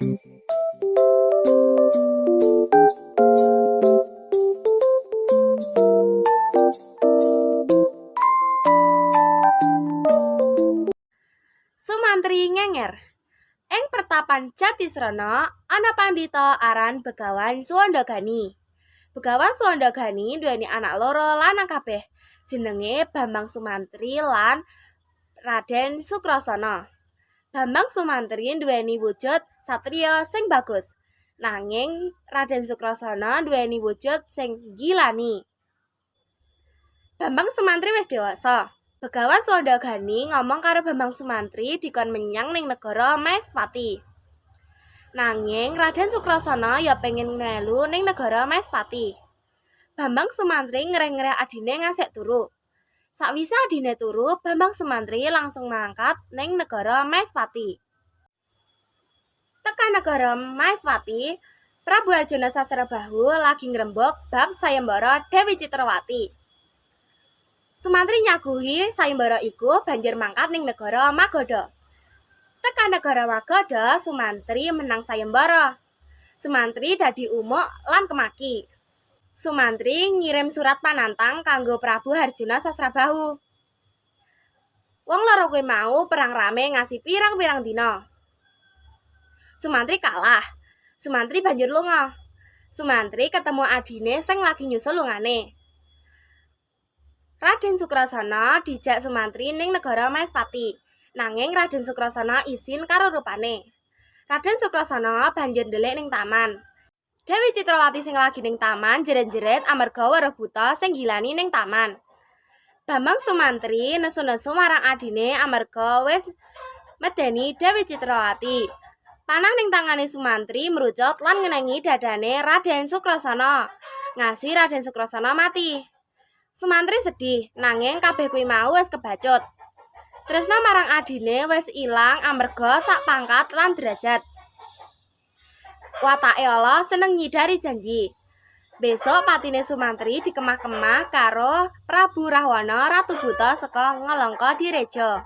Sumantri ngenger. Ing pertapan Jatisrana ana pandhita aran Begawan Suwandagani. Begawan Suwandagani nduweni anak loro lanang kabeh, jenenge Bambang Sumantri lan Raden Sukrasana. Bambang Sumantri nduweni wujud satriya sing bagus, nanging Raden Sukrasana nduweni wujud sing nggilani. Bambang Sumantri wis dewasa. Begawan Suwandagani ngomong karo Bambang Sumantri dikon menyang ning negara Maespati. Nanging Raden Sukrasana ya pengen melu ning negara Maespati. Bambang Sumantri ngereh-ngereh adine ngasek turu. Sakwise adine turu, Bambang Sumantri langsung mangkat ning negara Maespati. Tekan negara Maespati, Prabu Arjuna Sasrabahu lagi ngrembug bab sayembara Dewi Citrawati. Sumantri nyaguhi sayembara iku banjur mangkat ning negara Magadha. Tekan negara Magadha, Sumantri menang sayembara. Sumantri dadi umuk lan kemaki. Sumantri ngirim surat panantang kanggo Prabu Harjuna Sasrabahu. Wong loro kuwi mau perang rame ngasi pirang-pirang dina. Sumantri kalah. Sumantri banjur lunga. Sumantri ketemu adine sing lagi nyusul lungane. Raden Sukrasana dijak Sumantri ning negara Maespati. Nanging Raden Sukrasana isin karo rupane. Raden Sukrasana banjur ndelik ning taman. Dewi Citrawati sing lagi ning taman jerit-jerit amarga weruh buta sing gilani ning taman. Bambang Sumantri nesu-nesu marang adine amarga wis medeni Dewi Citrawati. Panah ning tangane Sumantri mrucut lan ngenengi dadane Raden Sukrasana. Ngasi Raden Sukrasana mati. Sumantri sedih, nanging kabeh kuwi mau wis kebacut. Tresna marang adine wis ilang amarga sak pangkat lan derajat. Watake ala seneng nyidari janji. Besok patine Sumantri dikemah-kemah karo Prabu Rahwana Ratu Buta saka Ngalangka Direja.